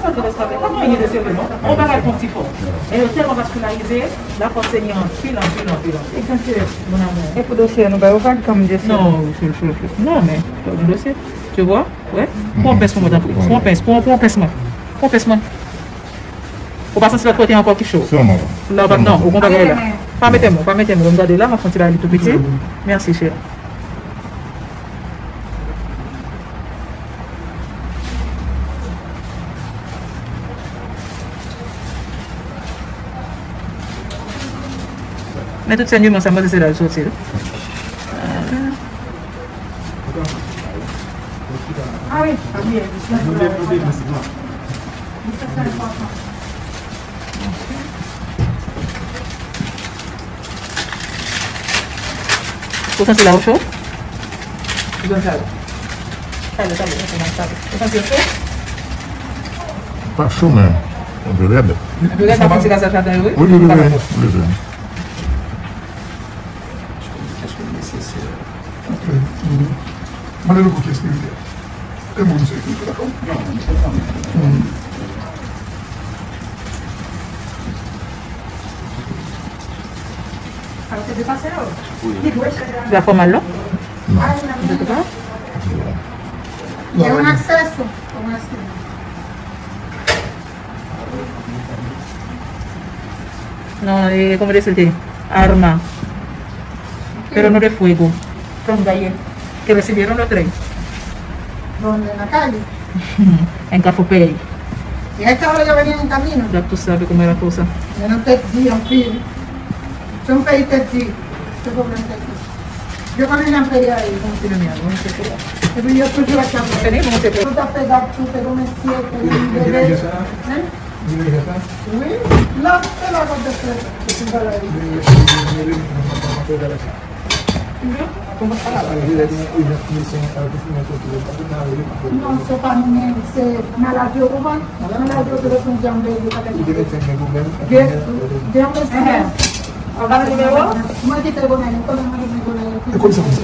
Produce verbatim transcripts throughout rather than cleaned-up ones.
Sa te respekte. Pa gen anyen de serye, non. On bagay pou ti fò. E yo tèlman vaskilarize, la fòs Senyè anpil, anpil, anpil, anpil. Mon amour. E pou dosye a, nou ba yo vag kanmenm, Jesse? Non, chou, chou, chou. Non, men, pa gen dosye. Tu vois? Wè. Pran pens pou mwen, tanpri. Pran pens, pran, pran pens mwen. Pran pens mwen. Ou pa santi lòt kote ankò ki cho? Sèlman. La, pa, non, ou konn bagay la. Pa mete m, pa mete m. Ou gade la, m ap fè yon ti bagay li tou piti. Mèsi, cheri. Men tout sèn imen sa, mwen se la l soti. Ah wi, sa byen. Ou santi la ou cho? Ou santi la? Talè, talè, talè, talè. Ou santi l cho? Pa cho, men enpe rèd. Enpe rèd, nan pati kazaj ladan yo, wi. Wi, wi, wi, wi. Èske nesesè? Mande nou pou ki espirityèl. E moun se ki fè la. Sa fè mal, non? Non. Ou te pa? E yon akseso. Non, eh, como decirte? Arma. Pero no de fuego. Pronto, ayer. Que recibieron los tres. ¿Dónde? ¿En la calle? En Cafopey. Y esta hora yo venían en camino. Ya tú sabes cómo es la cosa. Yo no te di, anpil. Son país te di. Te problem te di. Yo konnen jan peyi a ye. Epi yo toujou ap chape. Tout ap fè dat, tout te goumen syèk, te goumen bebe. Hein? Wi, la, se la k ap fè tout bagay. Non, se pa nou menm, se maladi yo, konprann? Maladi yo te reponn janbe, yo pa gen. Gen, gen yon mesye. Anba nimewo? Mwen ki te konnen, mwen konnen mwen ki te konnen. E konn sa, konn sa.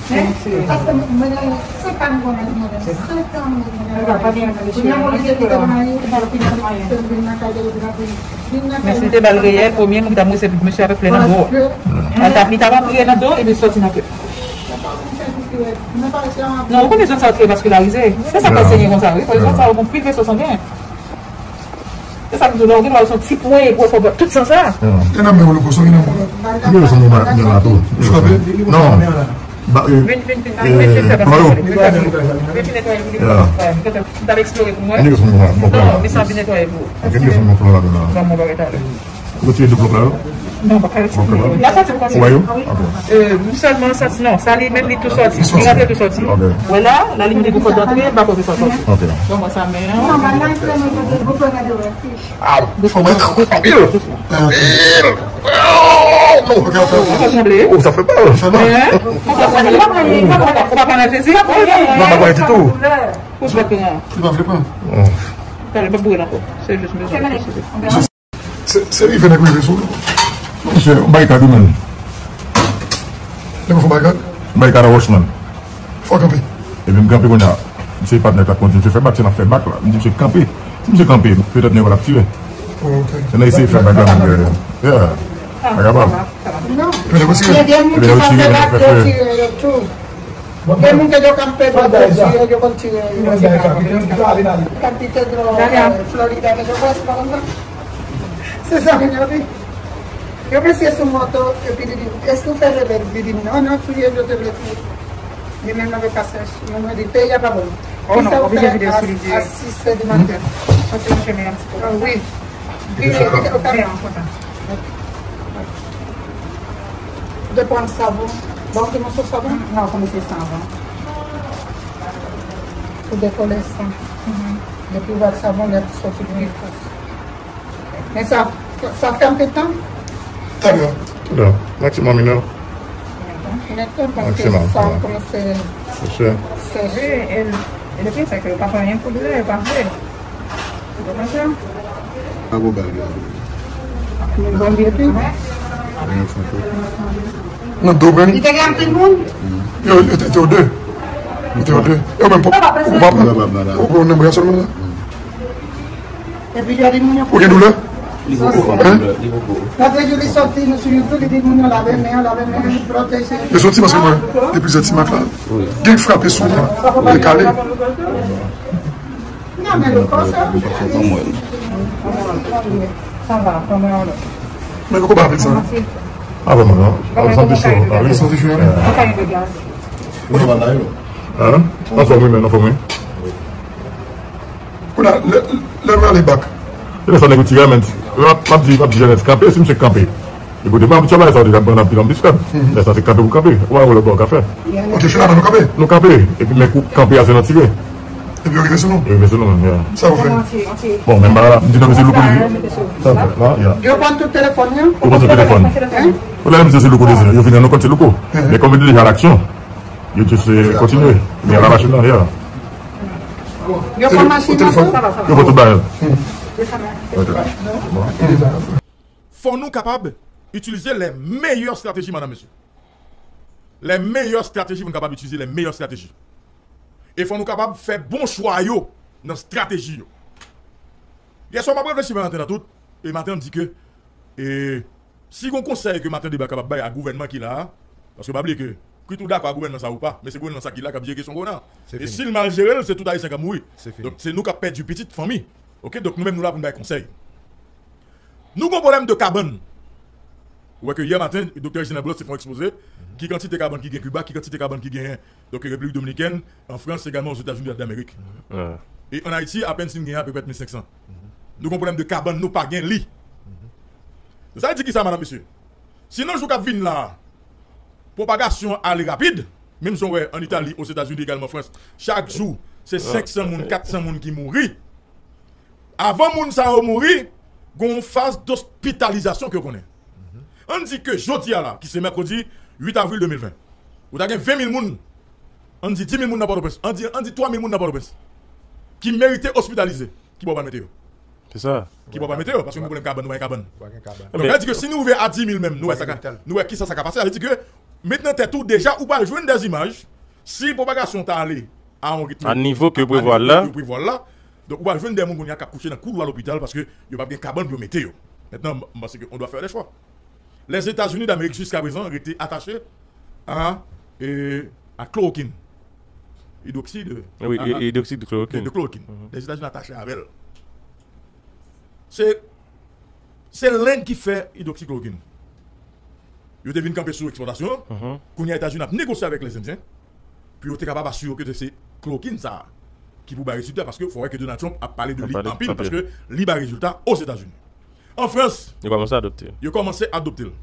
Paske mwen gen senk an mwen nan limonèn. Senk an mwen nan limonèn. Kounye a mwen gen ki te nan li, epi vin nan kay de vin nan kay. Men si te ba l reyèl, premye moun ki t ap mwen se mesye avèk flè nan do. Li t ap, li t ap antre nan do epi sòti nan kè. Non, ou konnen zòn sa yo trè vaskilarize. Se sa k fè l senyen konsa, wi. Paske zòn sa yo gon pil veso sangen. Se sa m di w, lè w gen dwa wè se yon ti pwen gwosè w pran tout san sa. E nan men w, le poisson, e nan men w. Yo, se yon bagay, yon lato. Non. Ba, eh, vin, vin, vin, eh, vin, vin, vin, vin, vin, vin netwaye pou li. M t ap eksplore pou mwen. Non, men sa vin netwaye pou ou. Ban m yon bagay talè. Ou retire de blòk la, yo? Non, pa ka retire. Bon, y a sòti pou kontinye. Ou wè yo? Ok. Euh, nou sèlman santi, non, sa li menm li tou sòti. Li rantre tou sòti. Ok. Wè la, la limite pou pòt antre, m pa kote sa sòti. Ok. Bon, mwen sa men an. Ah, fò mwen tankou anpil. Anpil. Oh, non. Ou sanble? Oh, sa fè mal. Ou pa pran nan Jezi? Non, pa pran ditou. Ou pa pran. Li pa vle pran. Talè, m ap boure l ankò. Se jis bezwen. Se, se rive nèg rive sou ou. Monchè, yon barikad ou menm. Nèg fè barikad? Barikad a Rochman. Fò kanpe. Epi m kanpe kounye a. Misye patnè k ap kondui, misye fè bak, se n ap fè bak la. M di misye kanpe. Si misye kanpe, petèt nèg yo t ap tire. Oh, ok. Se nan eseye fè bak la, menm, yeah. Pa kapab. Epi nèg yo tire. Epi nèg yo tire, nèg yo fè fè. Gen moun ke yo kanpe, yo konn tire, yo konn tire. Kapite dlo, Florida, men yo konn se pa konn sa. Se sa, men yo di. Yon mesye sou moto, epi li di, "Èske w fè revè?" Li di, "Non, non, touye m, yo te vle touye m." Li menm nan pase, mwen di, "Peyi a pa bon." Oh non, oblije vide sou li. A sis è di maten. Paske m chemen yon ti po. Ah, wi. Vire, vire, vire. Ou te pran savon? Bon, ou te mete savon? Non, ou te mete savon. Pou dekole san. Depi ou bat savon, li ap soti pi fòs. Men sa, sa fè anpil tan? Talè. Talè. Maksimòm inè. Inè tan, paske sa kòmanse sèch. Wi, e, e depi sa ke yo pa fè anyen pou doulè, yo pa vle. Ou konprann sa? Pa gwo bagay. Men bon, depi. Nan do pran li. Li te gen anpil moun? Yo, yo te, te yo de. Yo te yo de. Yo menm, ou pa, ou pa, ou pa nan bra sèlman la. Epi gade moun yo. Ou gen doulè? Li poko, papa, doulè, li poko. Gade jou li sòti nou sou YouTube, li di moun yo lave men, lave men, pwoteje. Yo sòti paske mwen, gen plizyè ti mak la. Gen frape sou mwen, li kale. Sa va, kòman w ye? Men poko pa avèk sa. Ah, bon, non. Ah, santi cho. Ah, wi, santi cho, wi. Ou te mal la, yo? Hein? Anfòm, wi, men, anfòm, wi. Kounye a, lè, lè nou ale bak. E lè sa nèg yo tire, men, m ap, m ap di, m ap di Jeannette, kanpe, si misye kanpe. Ekoute, m ap travay sa, ou te ka pran anpil anbis, frè. Lè sa, se kanpe pou kanpe. Ou pa wè lòt bò w ka fè. Ok, finalman, nou kanpe? Nou kanpe. Epi, men kou kanpe a, se nan tire. Epi, yo rive sou nou? Yo rive sou nou, menm, yeah. Sa ou fè? Bon, men, ba la, m di non, mesye Louko, li. Sa ou fè, la, yeah. Yo pran tout telefòn yo? Yo pran tout telefòn. Hein? Ou la, mesye, se Louko, deja. Yo vin nan nou kont, se Louko. Men kòm yo deja an aksyon, yo just, eh, kontinye. Men la machin nan, yeah. Yo pran machin nan tou? Yo pran tout bagay. Ok. Fò nou kapab itilize les meilleures stratégies, madame, monsieur. Les meilleures stratégies, fò nou kapab itilize les meilleures stratégies. E fò nou kapab fè bon chwa yo nan estrateji yo. Yè swa, m ap reflechi maten nan tout, e maten an m di ke, e, si gon konsèy ke Maten Deba kapab bay a gouvènman ki la a, paske pa bliye ke, kit ou dakò a gouvènman sa ou pa, men se gouvènman sa ki la k ap jere kesyon kowona. E si l mal jere l, se tout Ayisyen k ap mouri. Donk, se nou k ap pèdi pitit, fanmi. Ok, donk nou menm nou la pou n bay konsèy. Nou gon pwoblèm de kabann. Ou wè ke yè maten, Doktè Reginald Blanc te fè yon ekspoze, ki kantite kabann ki gen Kiba, ki kantite kabann ki genyen, donk, Repiblik Dominikèn, an Frans, egalman Ozetazini Damerik. E ann Ayiti, apèn si n genyen apeprè mil senk san. Nou gon pwoblèm de kabann, nou pa gen li. Sa vle di kisa, madam, mesye? Si nan jou k ap vin la, pwopagasyon an ale rapid, menm jan w wè ann Itali, Ozetazini, egalman Frans, chak jou, se senk san moun, kat san moun ki mouri. Avan moun sa yo mouri, gen yon faz dospitalizasyon ke w konnen. Ann di ke jodi a la, ki se mèkredi uit avril de mil ven, ou ta gen ven mil moun, ann di dis mil moun nan Pòtoprens, ann di, ann di twa mil moun nan Pòtoprens, ki merite ospitalize, ki bò w pral mete yo? Se sa. Ki bò w pral mete yo? Paske nou gen pwoblèm kabann, nou pa gen kabann. Donk, sa vle di ke si nou rive a dis mil menm, nou wè sa ka, nou wè kisa sa ka pase. Sa vle di ke, met nan tèt ou, deja, ou pral jwenn dèzimaj, si pwopagasyon ta ale a yon ritm, a nivo ke yo prevwa l la, yo prevwa l la, donk, ou pral jwenn de moun kounye a k ap kouche nan koulwa lopital paske yo p ap gen kabann pou yo mete yo. Mentnan, m panse ke on dwa fè de chwa. Lèzetazini Damerik, jiska prezan, rete atache a, e, a klowokinn. Idwoksid, wi, a, a, idwoksid de klowokinn. De, de klowokinn. Lèzetazini atache avè l. Se, se Lenn ki fè idwoksid klowokinn. Yo te vin kanpe sou ekspòtasyon an. Kounye a Etazini ap negosye avèk Lèzendyen pou yo te kapab asire yo ke se klowokinn sa a ki pou bay rezilta, paske fò wè ke Donald Trump ap pale de li anpil, paske li bay rezilta Ozetazini. An Frans, yo kòmanse adopte l. Yo kòmanse adopte l.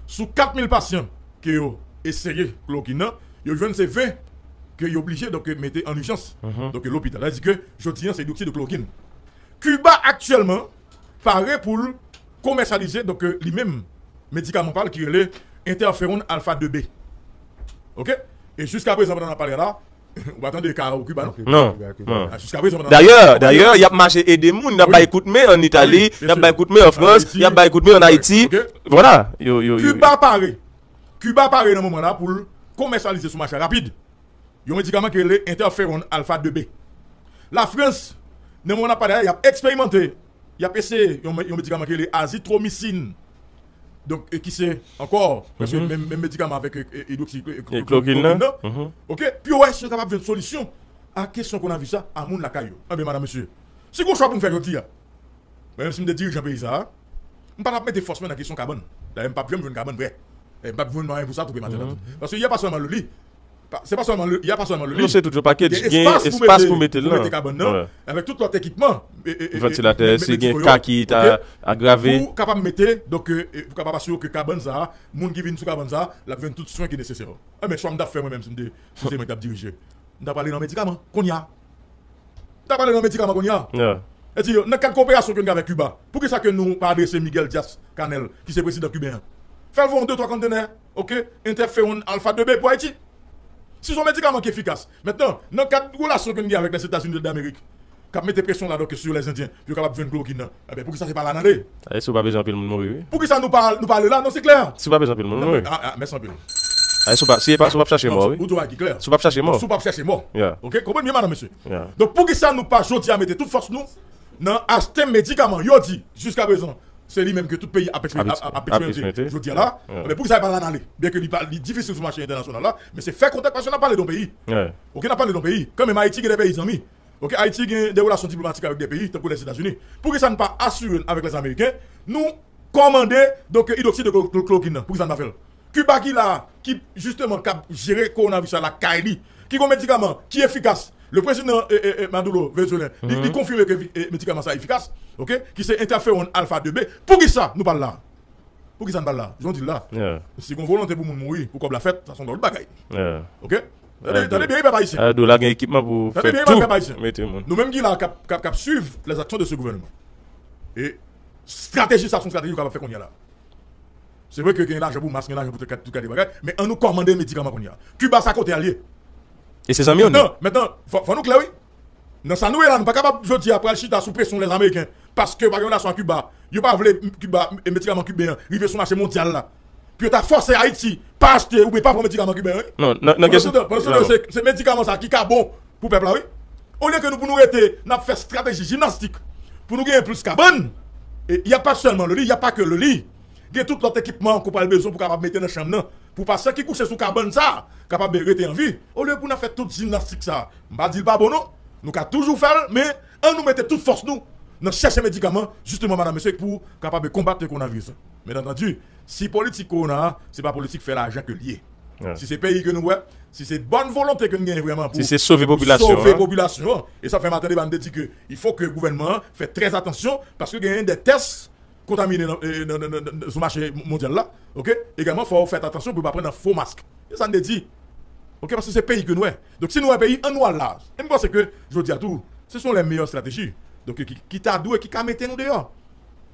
Sou kat mil pasyan ke yo eseye klowokinn nan, yo jwenn se ven ke yo oblije, donk, mete an ijans, donk, lopital. Sa vle di ke jodi a, se idwoksid de klowokinn. Kiba aktyèlman pare pou l komèsyalize, donk, li menm, medikaman pa l ki rele entèferon alfa de B. Ok? E jiska prezan, pandan n ap pale la, ou pa tande ka Kiba, non? Non, non. A, jiska prezan, pandan n ap pale la, dayè, dayè, y ap mache ede moun, y ap bay kout men ann Itali, y ap bay kout men an Frans, y ap bay kout men ann Ayiti. Vwala, yo, yo, yo. Kiba pare. Kiba pare nan moman la pou l komèsyalize sou mache a rapid. Yon medikaman ki rele entèferon alfa de B. Lafrans, nan moman n ap pale a, y ap eksperimante, y ap eseye yon, yon medikaman ki rele azitromisin. Donk, e ki se ankò, prèske menm, menm medikaman avèk, e, e, idwoksid, e, klowokinn nan. Ok? Pou yo wè si yo kapab jwenn solisyon a kesyon kowonaviris la a moun lakay yo. Enben, madam, mesye, si gon chwa pou n fè jodi a, mwen menm si m te dirijan peyi sa a, m pa t ap mete fòs mwen nan kesyon kabann. Dayè, m p ap janm jwenn kabann vre. E m p ap jwenn mwayen pou sa tou, maten an. Paske y a pa sèlman le lit, pa, se pa sèlman le, y a pa sèlman le lit. Non, se tout yon pakèj. Gen espas pou mete, pou mete kabann nan, avèk tout lòt ekipman, e, e, e, ventilatè, si gen ka ki ta agrave. Pou kapab mete, donk, e, e, pou kapab asire ke kabann sa a, moun ki vin sou kabann sa a, l ap jwenn tout swen ki nesesè. Enben, chwa m t ap fè mwen menm si m te, si se mwen ki t ap dirije. M ta prale nan medikaman, kounye a. M ta prale nan medikaman, kounye a. E di yo, nan kad koperasyon ke n gen avèk Kiba, poukisa ke nou pa adrese Miguel Diaz Canel, ki se prezidan kiben an? Fè l voye yon de twa kontenè, ok, entèferon alfa de B pou Ayiti. Si se yon medikaman ki efikas. Mentnan, nan kad relasyon ke n gen avèk Lèzetazini Damerik, k ap mete presyon la, donk, sou Lèzendyen, pou yo kapab jwenn klowokinn nan. Enben, poukisa se pa la n ale? Ayiti ou pa bezwen anpil moun mouri, wi. Poukisa nou pa, nou pa ale la? Non, se klè. Si ou pa bezwen anpil moun mouri. A, a, mèsi anpil. Ayiti ou pa, si ou pa, si ou p ap chache mò, wi. Ou di w bagay ki klè. Si ou p ap chache mò. Si ou p ap chache mò. Ok, konprann byen, madam, mesye. Donk, poukisa nou pa jodi a mete tout fòs nou nan achte medikaman, yo di, jiskaprezan, se li menm ke tout peyi ap ekspe- ap- ap- ap eksperimante jodi a la. Men poukisa li pa l annale? Byen ke li pa- li difisil sou mache entènasyonal la, men se fè kontak paske n ap pale de yon peyi. Oke, n ap pale de yon peyi. Kanmenm, Ayiti gen de peyi zanmi. Oke, Ayiti gen de relasyon diplomatik avèk de peyi, tankou Lèzetazini. Poukisa n pa asire n avèk Lèzameriken, nou kòmande, donk, idwoksid de klorokin nan? Poukisa n pa fè l? Kiba ki la, ki jisteman k ap jere kowonaviris la lakay li, ki gon medikaman ki efikas. Le prezidan e, e, e, Maduro, Venezuelyen, li, li konfime ke vi- e, medikaman sa efikas, oke, ki se entèferon alfa de B. Poukisa nou pa l la? Poukisa n pa l la? Jan w di l la. Si gon volonte pou moun mouri, pou kòb la fèt, sa se yon lòt bagay. Oke? Tande, tande byen, pèp ayisyen. Dola gen ekipman pou fè tou mete moun. Nou menm ki la, k ap, k ap, k ap swiv les actions de ce gouvernement. E estrateji sa, se yon estrateji ou kapab fè kounye a la. Se vre ke gen lajan pou mask, gen lajan pou tout kalite bagay, men ann nou kòmande medikaman kounye a. Kiba sa kote al ye? E se zanmi yo nou. Mentnan, mentnan, fò, fò nou klè, wi. Nan sa nou ye la, nou pa kapab jodi a pral chita sou presyon Lèzameriken, paske yo pa gen relasyon ak Kiba. Yo pa vle Kiba, e medikaman kiben an rive sou mache mondyal la. Pou yo ta fòse Ayiti pa achte oubyen pa pran medikaman kiben an, wi. Non, nan, nan kesyon. Pandan se tan, se, se medikaman sa ki ka bon pou pèp la, wi. Olye ke nou, pou nou rete, n ap fè estrateji jimnastik pou nou genyen plis kabann, e y a pas sèlman le li, y a pas que le li. Gen tout lòt ekipman ke w pral bezwen pou kapab mete nan chanm nan, pou pasyan ki kouche sou kabann sa a kapab rete an vi. Olye pou n ap fè tout jimnastik sa a, m pa di l pa bon non, nou ka toujou fè l, men ann nou mete tout fòs nou nan chèche medikaman, jisteman, madam, mesye, pou kapab konbat kowonaviris la. Byen antandi, si politik kowona a, se pa politik fè lajan ke l ye. Si se peyi ke nou wè, si se bòn volonte ke n genyen vrèman pou, si se sove pou popilasyon, sove popilasyon an, e sa fè maten deba n te di ke il faut que gouvènman an fè trè atansyon, paske genyen de tès kontamine nan, e, nan, nan, nan, nan, sou mache mondyal la, oke? Egalman, fò w fè atansyon pou w pa pran nan fo mask. Se sa n te di. Oke, paske se peyi ke nou wè. Donk, si nou wè peyi, ann nou al la. E m panse ke, jodi a tou, se son lè meyè estrateji. Donk, ki, ki ta dwe, ki ka mete nou deyò.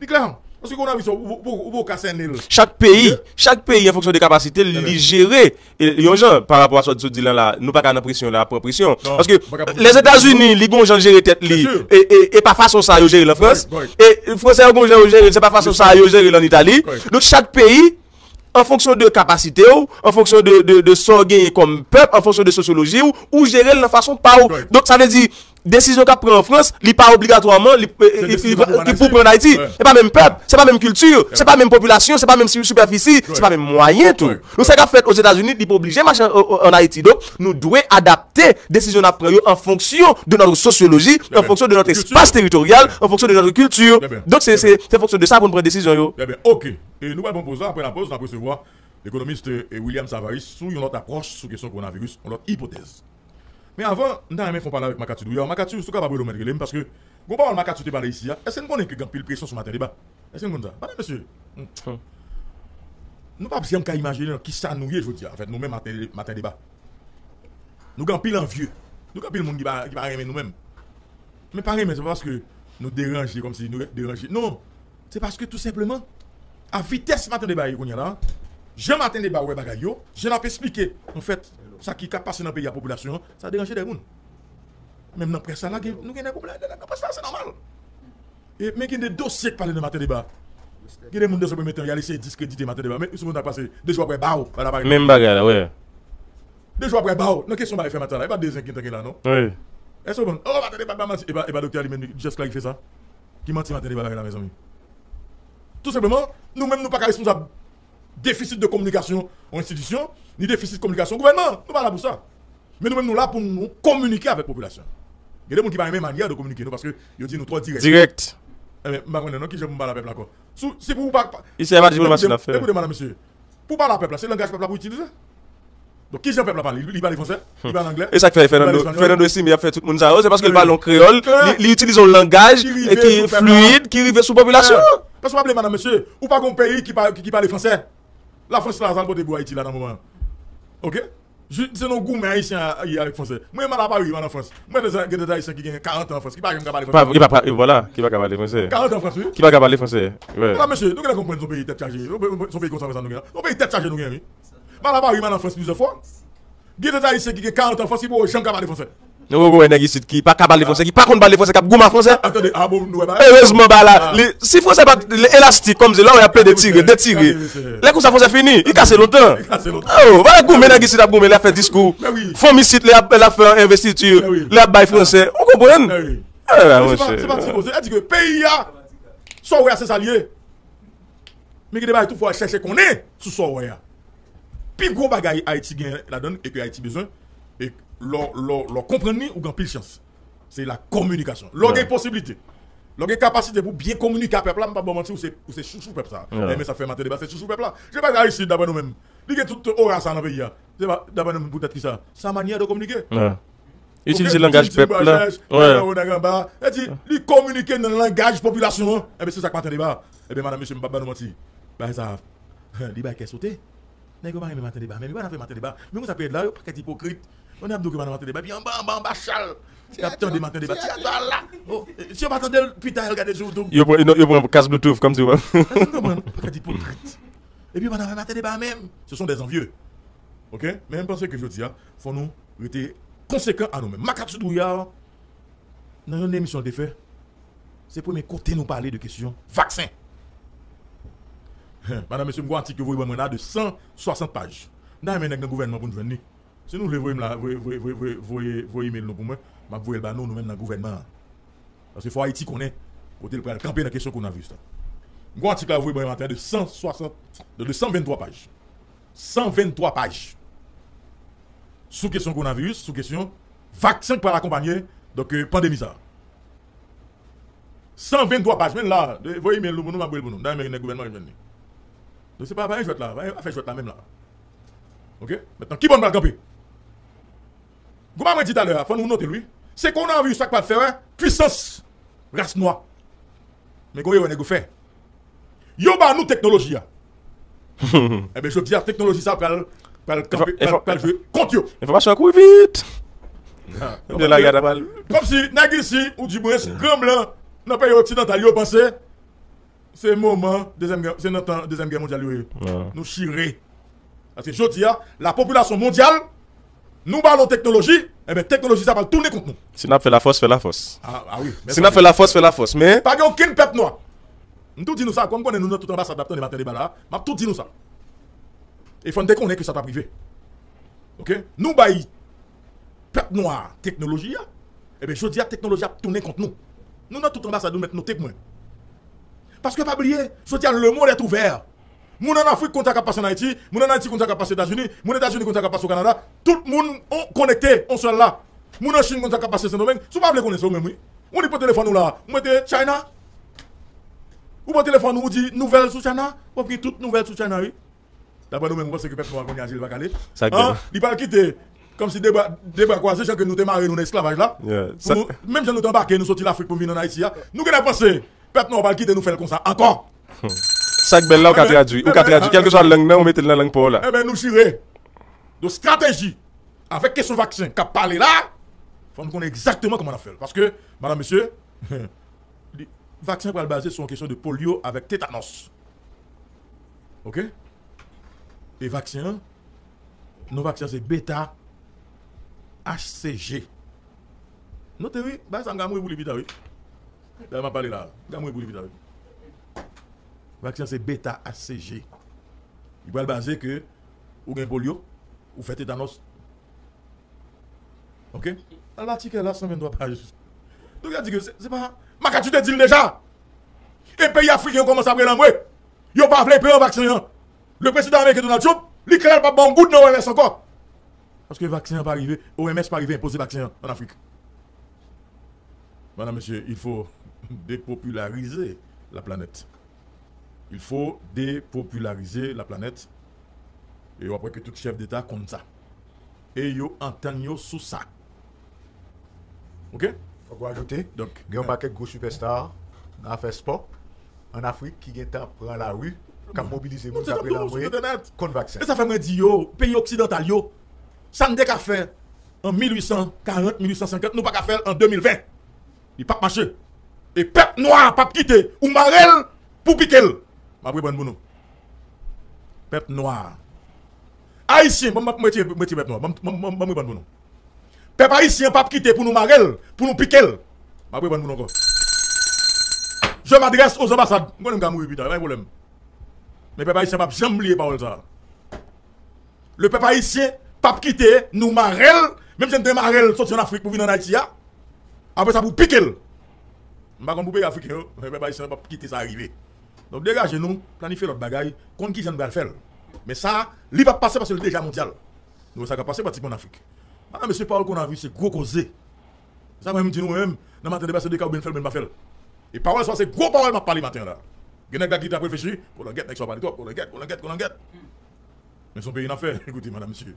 Li klè. Paske kowonaviris, ou, ou, ou, ou poko ka sènen l. Chak peyi, chak peyi, an fonksyon de kapasite l, li jere. E, yon jan, pa rapò a sa w di la, la, nou pa ka nan presyon la, pran presyon. Paske Lèzetazini, li gon jan l jere tèt li. E, e, e pa fason sa yo jere l an Frans. E Fransè yo gon jan yo jere l, se pa fason sa yo jere l an Itali. Donk, chak peyi, an fonksyon de kapasite w, an fonksyon de, de, de sa w genyen kòm pèp, an fonksyon de sosyoloji w, ou jere l nan fason pa w. Donk, sa vle di, desizyon k ap pran an Frans, li pa obligatwaman li, e, e, ki pou pran an Ayiti. Se pa menm pèp, se pa menm kilti, se pa menm popilasyon, se pa menm si- sipèfisi, se pa menm mwayen tou. Donk, sa k ap fèt Ozetazini, li pa oblije mache an, an, an Ayiti. Donk, nou dwe adapte desizyon n ap pran yo an fonksyon de notre sociologie, an fonksyon de notre espace territorial, an fonksyon de notre culture. Donk, se, se, se an fonksyon de sa pou n pran desizyon yo. Ebyen, oke. E nou pral pran poz la, apre lapoz, n ap resevwa ekonomis, e, William Savaris sou yon lòt apwòch sou kesyon kowonaviris, yon lòt ipotèz. Men avan, m ta renmen fè yon pale avèk Makati Douyar. Makati, si w kapab rele w mèt rele m, paske gon pawòl Makati te pale isi a. Èske n konnen ke gen anpil presyon sou Maten Deba? Èske n konn sa? Madan mesye, hmm. Nou p ap janm ka imajine nan kisa nou ye jodi a, anfèt, nou menm Maten, Maten Deba. Nou gen anpil anvye. Nou gen anpil moun ki pa, ki pa renmen nou menm. Men pa renmen, se pa paske nou deranje, kòmsi nou deranje. Non. Se paske tou senpleman, a vitès Maten Deba ye kounye a la, jan Maten Deba wè bagay yo, jan n ap esplike, anfèt, sa ki ka pase nan peyi a, popilasyon an, sa deranje de moun. Menm nan près la, la, gen, nou gen de pwoblèm nan près la, se nòmal. E, men gen de dosye k pale nan Maten Deba. Gen de moun de sou premye tan, y al eseye diskredite Maten Deba. Men, sou moun ta pase, de jou apre, baw, bagay la pa regle. Menm bagay la, wi. De jou apre, baw, nan kesyon bay fè maten la, e pa de zen ki tanke la, non? Wi. Èske w konprann? Oh, Maten Deba pa manti, e pa, e pa doktè Alimèn ki just klarifye sa? Ki manti Maten Deba bay la, mezanmi? Tou senpleman, nou menm nou pa ka responsab defisit de kominikasyon yon enstitisyon, ni defisit kominikasyon gouvènman. Nou pa la pou sa. Men nou menm nou la pou nou kominike avèk popilasyon. Gen de moun ki pa renmen manyè de kominike nou paske yo di nou twò dirèk. Dirèk. Ebyen, m pa konnen non, kijan pou m pale a pèp la ankò. Sou, si pou ou pa, pa, isi a pa diplomasi n ap fè. Ekoute, madan mesye, pou pale a pèp la, se langaj pèp la pou itilize. Donk, kijan pèp la pale? Li, li pale fransè? Li pale anglè? E sa k fè Fernando, Fernando Estimé ap fè tout moun sa yo, se paske l pale yon kreyòl, li, li itilize yon langaj ki fliyid, ki rive sou popilasyon an. Paske w pa bliye, madan mesye, ou pa gon peyi ki pa, ki, ki pale fransè. Lafrans la, sa l pote pou Ayiti la nan moman an. Oke? Jis, se nan goumen ayisyen a ye avèk fransè. Mwen, m al a Pari, m al an Frans. Mwen, gen de, gen de ayisyen ki gen karant an an Frans, ki pa janm ka pale fransè. Ki pa, ki pa, vwala, ki pa ka pale fransè. Karant an an Frans, wi. Ki pa ka pale fransè. Wi. Madan mesye, nou genlè konprann se yon peyi tèt chaje. Se yon peyi konsa sa nou gen. Se yon peyi tèt chaje nou gen, wi. M al a Pari, m al an Frans plizyè fwa. Gen de ayisyen ki gen karant an Frans, ki poko janm ka pale fransè. Nou poko wè nèg isit ki pa ka pale fransè, ki pa konn pale fransè, k ap goumen a fransè. Atande, a bon, nou wè bagay. Erezman, ba la, li, si fransè pa t elastik kòmsi la, w ap plede tire, detire. Lè konsa fransè fini, li kase lontan. Li kase lontan. Oh, ba la goumen nèg isit ap goumen, lè ap fè diskou. Fanm isit, lè ap, lè ap fè envestiti, lè ap bay fransè. Ou konprann? Ah, se pa, se pa ti koze. Sa di ke peyi a, sa w wè a, se sa l ye. Men gen de bagay tou fò w al chèche konnen sou sa w wè a. Pi gwo bagay Ayiti gen ladan l e ke Ayiti bezwen, e lè w, lè w, lè w konprann li, ou gen anpil chans. Se la kominikasyon. Lè w gen posiblite, lè w gen kapasite pou byen kominike a pèp la, m p ap ba w manti, ou se, ou se chouchou pèp sa. Men sa k fè Maten Deba se chouchou pèp la. Se pa Aristide, daprè nou menm. Li gen tout ora sa nan peyi a. Se pa, daprè nou menm, poutèt ki sa? Sa manyè de kominike. Itilize langaj pèp la. Sa di, li kominike nan langaj popilasyon an. Ebyen, se sa k Maten Deba. Ebyen, madanm, mesye, m p ap ba nou manti. Bagay sa, li bay kè sote. Nèg yo pa renmen Maten Deba, men yo pa nan fè Maten Deba. Men konsa pou ret la, yo pakèt ipokrit. Yo ap di w ke pa nan Maten Deba, epi anba, anba, anba chal. Y ap tande Maten Deba. Teyat la. Si yo pa tande l, pita, y al gade sou YouTube. Yo pran, yo pran kas Bluetooth, kòmsi yo pa. Èske w konprann? Pakèt ipokrit. Epi yo pa nan fè Maten Deba menm. Ce sont des envieux. Ok? Men m panse ke jodi a, fò nou rete konsekan a nou menm. Makak sou Douyar, nan yon emisyon l te fè, se premye kote nou pale de kesyon vaksen. Madanm, mesye, m gen yon atik yo voye ban mwen la de san swasant paj. M ta renmen nèg nan gouvènman pou n jwenn li. Si nou vle voye m la, voye, voye, voye, voye, voye, voye email nou pou mwen, m ap voye l ba nou, nou menm nan gouvènman an. Paske fò Ayiti konnen kote l pral kanpe nan kesyon kowonaviris la. M gen yon atik la yo voye ban mwen maten de san swasant, de, de san venntwa paj. San venntwa paj. Sou kesyon kowonaviris, sou kesyon vaksen k pral akonpanye, donk, euh, pandemi sa a. San venntwa paj, men la, de, voye email nou pou nou, m ap voye l pou nou. M ta renmen nèg gouvènman yo jwenn li. Donk, se pa, pa yon jwèt la, pa yon afè jwèt la menm la. Ok? Mentnan, ki bò n pral kanpe? Kòman mwen di talè a, fò nou note l, wi. Se kowonaviris sa k pral fè wè pwisans ras nwa. Men gon erè nèg yo fè. Yo ba nou teknoloji a. Ebyen, jodi a, teknoloji sa pral, pral kanpe, pral, pral jwe kont yo. Enfòmasyon an kouri vit. Ebyen, la gad a pral. Kòmsi nèg isi, ou dimwens, gran blan, nan peyi oksidantal, yo panse se moman, dezyèm gè, se nan tan dezyèm gè mondyal yo ye. Nou chire. Paske jodi a, la popilasyon mondyal, nou ba l yon teknoloji, ebyen, teknoloji sa pral tounen kont nou. Si n ap fè lafòs, fè lafòs. Ah, ah wi. Si n ap fè lafòs, fè lafòs. Men pa gen okenn pèp nwa. M tou di nou sa, kòm m konnen nou nan tout anbasad n ap tande maten deba la, m ap tou di nou sa. E fò n te konnen ke sa t ap rive. Ok? Nou bay pèp nwa a teknoloji a, ebyen, jodi a, teknoloji a ap tounen kont nou. Nou nan tout anbasad, nou mèt note pou mwen. Paske pa bliye, jodi a, le monde est ouvert. Moun ann Afrik konn sa k ap pase ann Ayiti, moun ann Ayiti konn sa k ap pase Etazini, moun Etazini konn sa k ap pase o Kanada. Tout moun on konekte, on sèl la. Moun an Chin konn sa k ap pase Sendomeng. Si w pa vle konnen, se ou menm, wi. Ou li pran telefòn ou la, ou mete China. Ou pran telefòn ou, ou di nouvèl sou China, w ap gen tout nouvèl sou China, wi. Daprè nou menm, nou panse ke pèp nwa a kounye a, je l pa kale? Sa k gen? Li pral kite, kòmsi de bra, de bra kwaze, jan ke nou te mare nou nan esklavaj la. Pou nou, menm jan nou te anbake, nou soti Lafrik pou vin ann Ayiti a. Nou genlè panse pèp nwa a pral kite nou fè l konsa ankò. Sa k bèl la, ou ka tradui. Ou ka tradui. Kèlkeswa lang nan, ou mete l nan lang pa w la. Ebyen, nou chire. Donk, estrateji avèk kesyon vaksen k ap pale la, fò n konnen egzakteman kòman n ap fè l. Paske, madanm, mesye, li, vaksen an pral baze sou yon kesyon de polyo avèk tetanòs. Ok? E vaksen an, non vaksen an se beta H C G. Note wi, bagay sa m ka mouri pou li pita wi. Dayè m ap pale la, m ka mouri pou li pita wi. Vaksen an se beta H C G. Li pral baze ke ou gen polyo, ou fè tetanòs. Ok? Al ba tikè la san venntwa paj. Donk, sa di ke se, se pa, Makak, ou te di l deja. E peyi afriken yo kòmanse ap rele anmwe. Yo pa vle pran vaksen an. Le prezidan ameriken Donald Trump, li klè l p ap ba yon goud nan O M S ankò. Paske vaksen an pa rive, O M S pa rive enpoze vaksen an ann Afrik. Madame, Monsieur, il faut dépopulariser la planète. Il faut dépopulariser la planète. E w ap wè ke tout chèf deta konn sa. E yo antann yo sou sa. Ok? Fòk ou ajoute, donk, gen yon pakèt gwo sipèsta nan afè spò ann Afrik ki gentan pran lari, k ap mobilize moun, k ap rele anmwe kont vaksen. E sa fè mwen di yo, peyi oksidantal yo, sa n te ka fè an mil uit san karant, mil uit san senkant, nou pa ka fè l an de mil ven. Li p ap mache. E pèp nwa a p ap kite ou mare l pou pike l. M ap reprann pou nou. Pèp nwa a. Ayisyen, ban m, ban m retire, retire pèp nwa a. Ban m, ban m, ban m, ban m reprann pou nou. Pèp ayisyen an p ap kite pou nou mare l, pou nou pike l. M ap reprann pou nou ankò. Je m'adresse aux ambassades. M konnen m ka mouri pita, pa gen pwoblèm. Men pèp ayisyen p ap janm bliye pawòl sa a. Le pèp ayisyen p ap kite nou mare l, menm jan n te mare l soti ann Afrik pou vin ann Ayiti a. Apre sa, pou pike l. M pa konn pou peyi afriken yo, men pèp ayisyen an p ap kite sa rive. Donk, degaje nou, planifye lòt bagay, konn kijan n pral fè l. Men sa, li p ap pase paske l deja mondyal. Nou wè sa k ap pase pratikman an Afrik. Madanm, mesye, pawòl kowonaviris se gwo koze. Sa mwen menm di nou menm, nan maten deba se de ka oubyen n fè l oubyen n pa fè l. E pawòl sa se gwo pawòl m ap pale maten an la. Gen nèg la ki t ap reflechi, kolangèt, nèg sa w pale twòp, kolangèt, kolangèt, kolangèt. Men se yon peyi n ap fè, ekoute, madanm, mesye.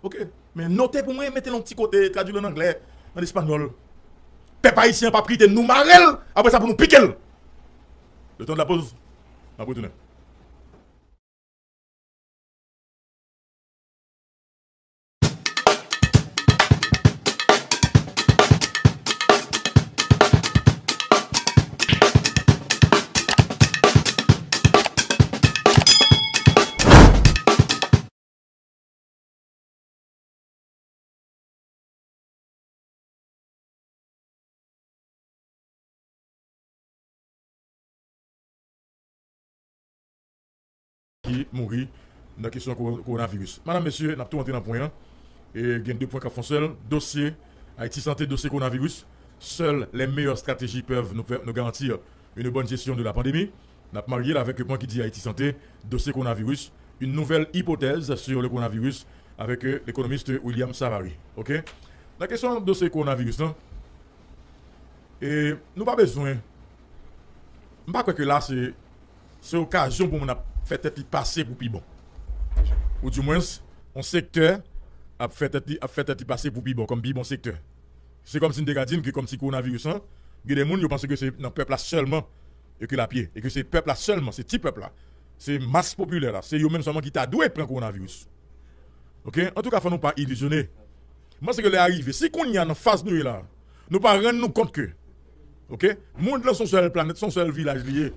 Oke, men note pou mwen, mete l yon ti kote, tradui l an anglè, an espanyòl. Pèp ayisyen an p ap kite nou mare l, apre sa pou nou pike l. Le temps de la pause, n ap retounen. Ki mouri nan kesyon ko- kowonaviris. Madanm, mesye, n ap tou antre nan pwen an. E gen de pwen k ap fè yon sèl. Dosye Haïti Santé, dosye kowonaviris. Seules les meilleures stratégies peuvent nous, nous garantir une bonne gestion de la pandémie. N ap marye l avèk pwen ki di Haïti Santé, dosye kowonaviris, une nouvelle hypothèse sur le coronavirus avec euh, l'économiste William Savary. Oke? Nan kesyon dosye kowonaviris lan, e, nou pa bezwen, m pa kwè ke la se, se okazyon pou moun ap fè tèt li pase pou pi bon. Ou dimwens, yon sektè ap fè tèt li, ap fè tèt li pase pou pi bon, kòm pi bon sektè. Se kòmsi n te ka di n ke kòmsi kowonaviris lan, gen de moun yo panse ke se nan pèp la sèlman e ke l ap ye, e ke se pèp la sèlman, se ti pèp la, se mas popilè la, se yo menm sèlman ki ta dwe pran kowonaviris. Oke? Antouka, fò nou pa ilizyone. M panse ke lè a rive. Si kounye a nan faz nou ye la, nou pa rann nou kont ke, oke? Mond lan se yon sèl planèt, se yon sèl vilaj li ye.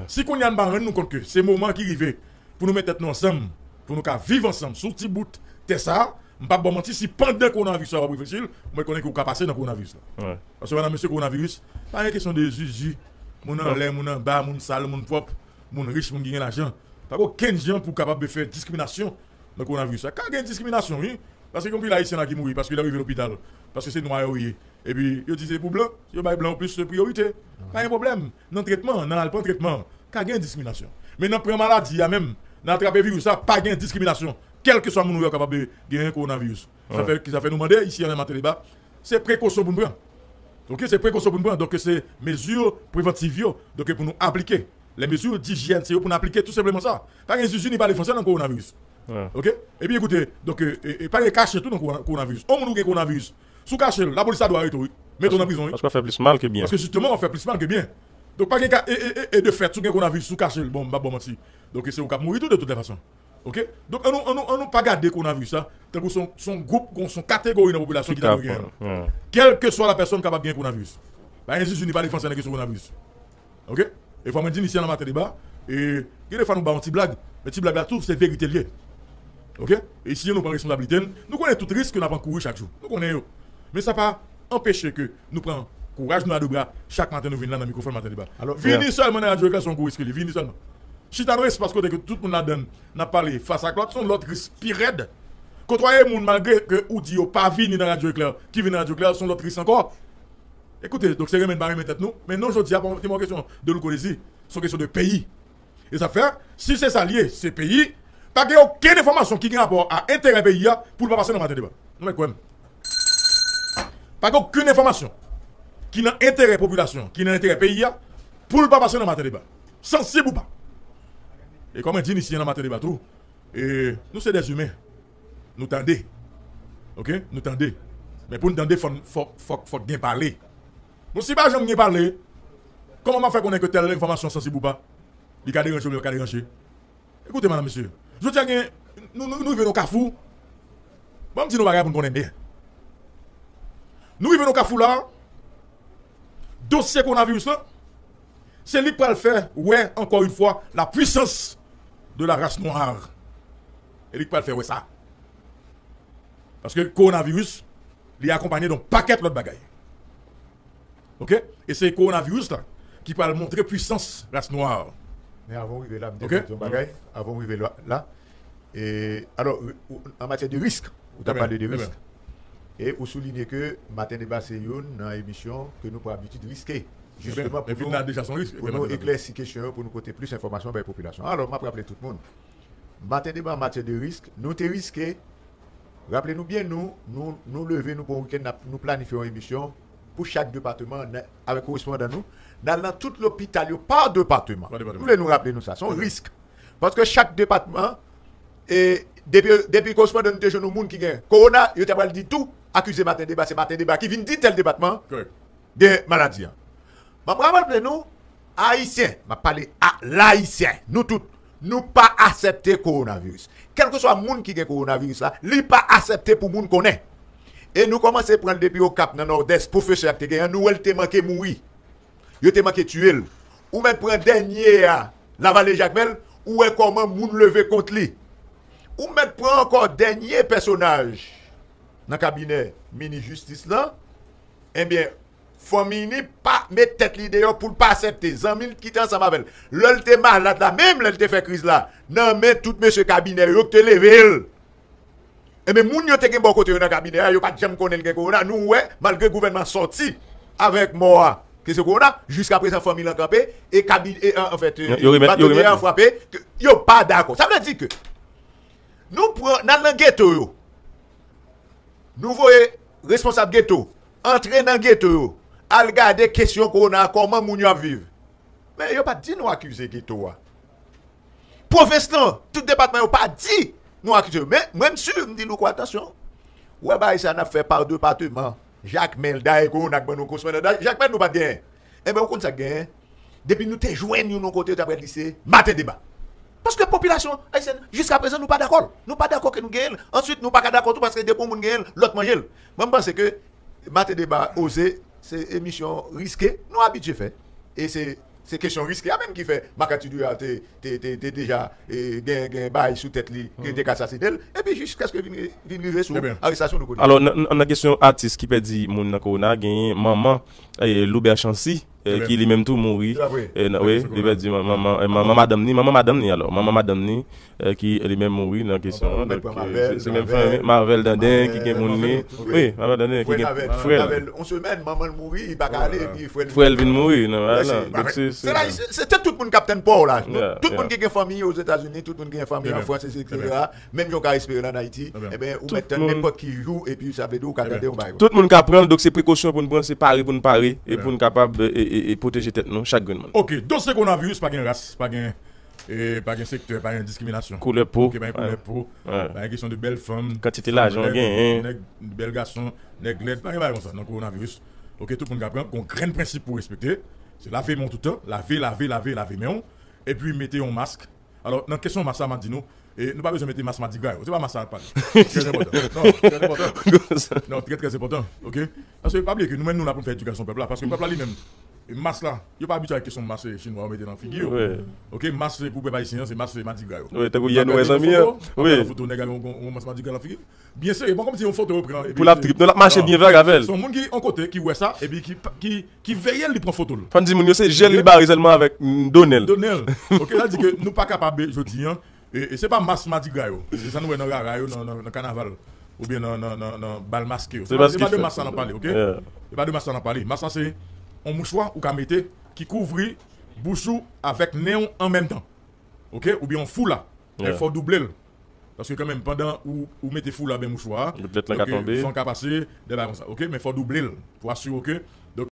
Si kounye a n pa rann nou kont ke se moman ki rive pou nou met tèt nou ansanm, pou nou ka viv ansanm sou ti bout tè sa a, m p ap ba w manti, si pandan kowonaviris la w ap reflechi l, mwen konnen ke w ka pase nan kowonaviris la. Paske madanm, mesye, kowonaviris, pa gen kesyon de zizi, moun anlè, moun anba, moun sal, moun pwòp, moun rich, moun ki gen lajan. Pa gen okenn jan pou w kapab fè diskriminasyon nan kowonaviris la. Ka gen diskriminasyon, wi. Paske gen anpil Ayisyen la ki mouri paske lè yo rive lopital, paske se nwa yo ye. Epi yo di se pou blan, yo bay blan yo plis priyorite. Pa gen pwoblèm. Nan tretman, nan al pran tretman, ka gen diskriminasyon. Men nan pran maladi a menm, nan atrape viris la, pa gen diskriminasyon. Kèlkeswa moun ou ye, w kapab genyen kowonaviris. Sa fè, ki sa fè nou mande isi a nan maten deba, se prekosyon pou n pran. Oke, se prekosyon pou n pran. Donk, se mezi prevantiv yo, donk, pou nou aplike. Les mesures d'hygiène, se yo pou n aplike tou senpleman sa. Pa gen zizi ni pale fransè nan kowonaviris. Oke? Epi ekoute, donk, e, e, e pa gen kache tou nan kowo- kowonaviris. On moun ou gen kowonaviris, si w kache l, lapolis la dwe arete w, wi. Mete w nan prizon, wi. Paske w ap fè plis mal ke byen. Paske jisteman, w ap fè plis mal ke byen. Donk, pa gen ka, e, e, e, e de fèt, si w gen kowonaviris, si w kache l, bon, m p ap ba w manti. Donk, se ou k ap mouri tou, de tout lè fason. Oke? Donk, ann nou, ann nou, ann nou pa gade kowonaviris la tankou se yon, se yon gwoup, se yon kategori nan popilasyon ki ta dwe genyen l. Kèlkeswa la pèsòn kapab genyen kowonaviris. Pa gen zizi ni pale fransè nan kesyon kowonaviris. Oke? E fò mwen di n isi a nan maten deba, e gen de fwa nou ba yon ti blag, men ti blag la tou, se verite l ye. Oke? E isi a nou pran responsablite n, nou konnen tout risk ke n ap ankouri chak jou. Nou konnen yo. Men sa pa anpeche ke nou pran kouraj nou a de bra chak maten nou vin la nan mikwofòn maten deba. Vini sèlman nan Radyo Eklè se yon gwo risk li, vini sèlman. Chita nan espas kote ke tout moun ladan n ap pale fas ak lòt, se yon lòt risk pi rèd. Kotwaye moun malgre ke ou di yo pa vini nan Radyo Eklè, ki vin nan Radyo Eklè, se yon lòt risk ankò. Ekoute, donk se renmen n pa renmen tèt nou, men non jodi a pa yon kesyon de Louko Désir, se yon kesyon de peyi. E sa fè, si se sa l ye, se peyi, pa gen okenn enfòmasyon ki gen rapò a enterè peyi a pou l pa pase nan maten deba. Nou mèt kwè m. Pa gen okenn enfòmasyon ki nan enterè popilasyon, ki nan enterè peyi a, pou l pa pase nan maten deba. Sansib ou pa. E kòm mwen di n isi nan maten deba tou, e, nou se dèzimen. Nou tande. Oke? Nou tande. Men pou n tande, fò, fò, fò, fòk gen pale. Bon, si pa janm gen pale, kòman m ap fè konnen ke tèl enfòmasyon sansib ou pa? Li ka deranje w, li pa ka deranje. Ekoute, madanm, mesye. Jodi a gen, nou, nou, nou rive nan kafou. Ban m di nou bagay pou n konnen byen. Nou rive nan kafou la. Dosye kowonaviris lan, se li k pral fè wè, ankò yon fwa, la puissance de la race noire. E li k pral fè wè sa. Paske kowonaviris, li akonpaye de yon pakèt lòt bagay. Oke? E se kowonaviris la ki pral montre pwisans ras nwa a. Men avan w rive la, m te vle di yon bagay. Avan w rive la, la. E, alò, ou, an matyè de risk, ou t ap pale de risk. E ou soulinye ke Maten Deba se youn nan emisyon ke nou pran abitid riske. Jisteman, pou nou, pou nou eklèsi kesyon yo, pou nou pote plis enfòmasyon bay popilasyon. Alò, m ap raple tout moun, maten deba an matyè de risk, nou te riske, raple nou byen, nou, nou, nou leve, nou pran wikenn, n ap, nou planifye yon emisyon pou chak depatman, n a, avèk korespondan nou, n al nan tout lopital yo pa depatman. Nou vle nou raple nou sa, se yon risk. Paske chak depatman, e, depi, depi korespondan nou te jwenn yon moun ki gen kowona, yo te pral di tou, akize maten deba, se maten deba ki vin di tèl depatman gen maladi an. M ap raple nou, Ayisyen, m ap pale a Layisyen, nou tout, nou pa aksepte kowonaviris. Kèlkeswa moun ki gen kowonaviris la, li pa aksepte pou moun konnen. E nou kòmanse pran l depi Okap nan Nòdès, pwofesè a k te genyen an, nou wè l te manke mouri. Yo te manke tiye l. Ou mèt pran dènye a, Lavale Jakmèl, ou wè kòman moun leve kont li. Ou mèt pran ankò dènye pèsonaj nan kabinè minis jistis lan, ebyen, fanmi li pa met tèt li deyò pou l pa aksepte. Zanmi l ki te ansanm avè l, lè l te malad la, menm lè l te fè kriz la, nan men tout mesye kabinè yo k te leve l. Ebyen, moun yo te gen bò kote yo nan kabinè a, yo pa t janm konnen l gen kowona. Nou wè, malgre gouvènman sòti avèk mò a, ke se kowona, jiska prezan fanmi l an kanpe, e kabi, e, an, anfèt, e, yo remèt, yo remèt, a frape, ke yo pa dakò. Sa vle di ke nou pran, n al nan geto yo, nou voye responsab geto antre nan geto yo, al gade kesyon kowona a, kòman moun yo ap viv. Men yo pa t di nou akize geto a. Pwovens lan, tout depatman yo pa di nou akize yo. Men mwen m si, m di Louko, atansyon. Ou wè bagay sa n ap fè pa depatman. Jakmèl, dayè kowona k ban nou kosmè nan Jakmèl nou pa t genyen. Enben, ou konn sa k genyen? Depi nou te jwenn youn yon kote, yo t ap rele li se maten deba. Paske popilasyon ayisyèn, jiska prezan, nou pa dakò l. Nou pa dakò ke nou genyen l. Answit, nou pa ka dakò tou paske depi yon moun genyen l, lòt manje l. Mwen, m panse ke maten deba, oze, se emisyon riske, nou abitye fè. E se, se kesyon riske a menm ki fè Marc Arthur Durard te, te, te, te deja, e, gen, gen bagay sou tèt li, ki te ka asasinen l. Epi jiskaske vin, vin rive sou arestasyon nou konnen. Alò, nan, nan, nan kesyon atis ki pèdi moun nan kowona, genyen manman, e, Loubert Chancy, e, ki li menm tou mouri. E, nan, wi, li pèdi man-, manman, e, manman madanm ni, manman madanm ni alò. Manman madanm ni, e, ki li menm mouri nan kesyon an. Donk, e, se, se menm fanmi, Marvel Danden ki gen moun ni. Wi, Marvel Danden ki gen frè l. Yon semèn, manman l mouri, li pa ka ale, epi frè l. Frè l vin mouri, non, vwala. Donk, se, se, se la, se, se tout moun k ap tann pa w la. Tout moun ki gen fanmi Ozetazini, tout moun ki gen fanmi an Frans, etsetera. Menm jan w ka espere l ann Ayiti, enben, ou mèt tann nenpòt ki jou, epi sa vle di ou ka tande yon bagay. Tout moun ka pran l, donk se prekosyon pou n pran, se pare pou n pare, e pou n kapab, e, e, e, pwoteje tèt nou, chak grenn moun. Ok, dosye kowonaviris, pa gen ras, pa gen, e, pa gen sektè, pa gen diskriminasyon. Koulè po. Ok, pa gen koulè po, pa gen kesyon de bèl fanm, kantite lajan w genyen, nèg, bèl gason, nèg lèd, pa gen bagay konsa nan kowonaviris. Ok, tout moun ka pran, gon grenn prensip pou respekte. Se lave men w tout tan, lave, lave, lave, lave men w, epi mete yon mask. Alò, nan kesyon mas la, m ap di nou, e, nou pa bezwen mete mas madigra yo. Se pa mas sa n ap pale. Trè enpòtan. Non, trè enpòtan. Non, trè, trè enpòtan. Ok? Paske pa bliye ke nou menm, nou la pou n fè edikasyon pèp la. Paske pèp la li menm, e, mas la, yo pa abitye ak kesyon mas, e, chinwa yo mete nan figi yo. Ok? Mas, e, pou pèp ayisyen an, se mas, e, madigra yo. Wi, tankou yè nou wè zanmi an. Wi. Foto nèg ak yon, yon, yon mas madigra nan figi. Byen serye, bon, kòmsi yon foto yo pran, epi pou l ap trip, non, l ap mache byen vag avè l. Se yon moun ki, yon kote, ki wè sa, epi ki, ki, ki veye l, li pran foto l. Fò n di moun yo, se jèl li bare sèlman avèk, mm, do nen l. Do nen l. Ok, sa di ke nou pa kapab, jodi an, e, e se pa mas madigra yo. Se sa nou wè nan rara yo, nan, nan, nan kanaval. Oubyen nan, nan, nan, nan bal maske yo. Se pa de mas sa n ap pale, ok? Se pa de mas sa n ap pale. Mas la se yon mouchwa ou ka mete ki kouvri bouch ou avèk nen w an menm tan. Ok? Oubyen yon foula. Men fò w double l. Paske kanmenm, pandan ou, ou mete foula oubyen mouchwa a, donk, e, van ka pase, de bagay konsa. Ok? Men fò w double l pou asire w ke, donk,